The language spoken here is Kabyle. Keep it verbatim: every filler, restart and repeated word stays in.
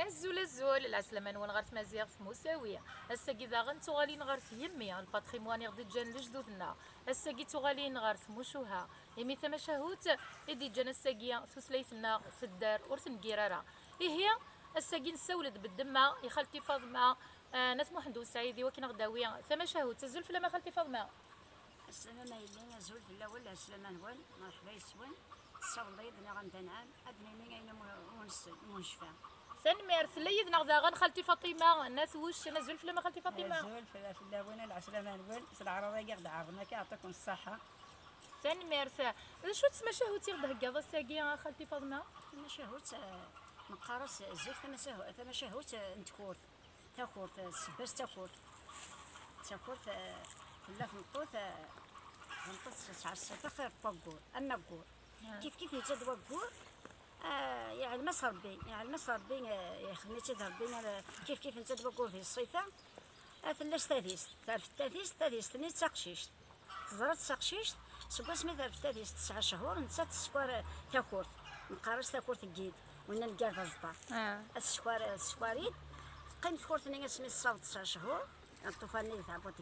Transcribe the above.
Azul, azul, lɛeslama-nwen ɣer tmaziɣt Musawi. Ass-agi daɣen d tuɣalin ɣer tyemmi, lpatrimoine i ɣ-d-ǧǧan lejdud-nneɣ. Ass-agi d tuɣalin ɣer tmucuha, imi tamacahut i d-iǧǧan ass-agi tutlayt-nneɣ tedder ur tengir ara. Ihi, ass-agi nessawel-d beddemma i xalti Faḍma, eh, n At Muḥend U Sɛid, i wakken ad ɣ-d-tawi tamacahut. Azul fell-am a xalti Faḍma. Assalam a yelli, azul fell-awen, lɛeslama-nwen, merḥba yes-wen. Tessawleḍ-iyi-d neɣ anda nɛam, ad d-nini ayen ur necfa. Tanemmirt. Tella yid-neɣ daɣen xalti Faṭima n At Wuccen. Azul fell-am a xalti Faṭima. Azul fell-, fell-awen, lɛeslama-nwen, s leɛraḍ-agi i ɣ-d-ɛerḍen akka, yeɛṭikum ṣṣeḥḥa. Tanemmirt. D acu-tt tmacahut i ɣ-d-theggaḍ ass-agi a xalti Faḍma? Tamacahut, eh, neqqar-as zik tamacahu-, tamacahut, eh, n tkurt. Takurt, eh, ssebba-s takurt. Takurt, eh, tella tmeṭṭut, eh, tmeṭṭut tesɛa ṣṣifa xir n waggur, am waggur. Kif kif netta d waggur, eh, iɛlem-as Rebbi, iɛlem-as Rebbi, eh, ixdem-itt-id Rebbi, eh, kif kif netta d waggur di ṣṣifa, eh, tella s tadist, terfed tadist, tadist-nni d taqcict. Teẓra-tt taqcict, seg wasmi terfed tadist tesɛa cchur, nettat teskwar, eh, takurt. Neqqar-as takurt n yid, winna neggar d aẓeṭṭa. Ah. Ad teskwar, eh, teskwar-id, teqqim tkurt-nni asmi tessaweḍ tesɛa cchur, lṭufan-nni di tɛebbuḍt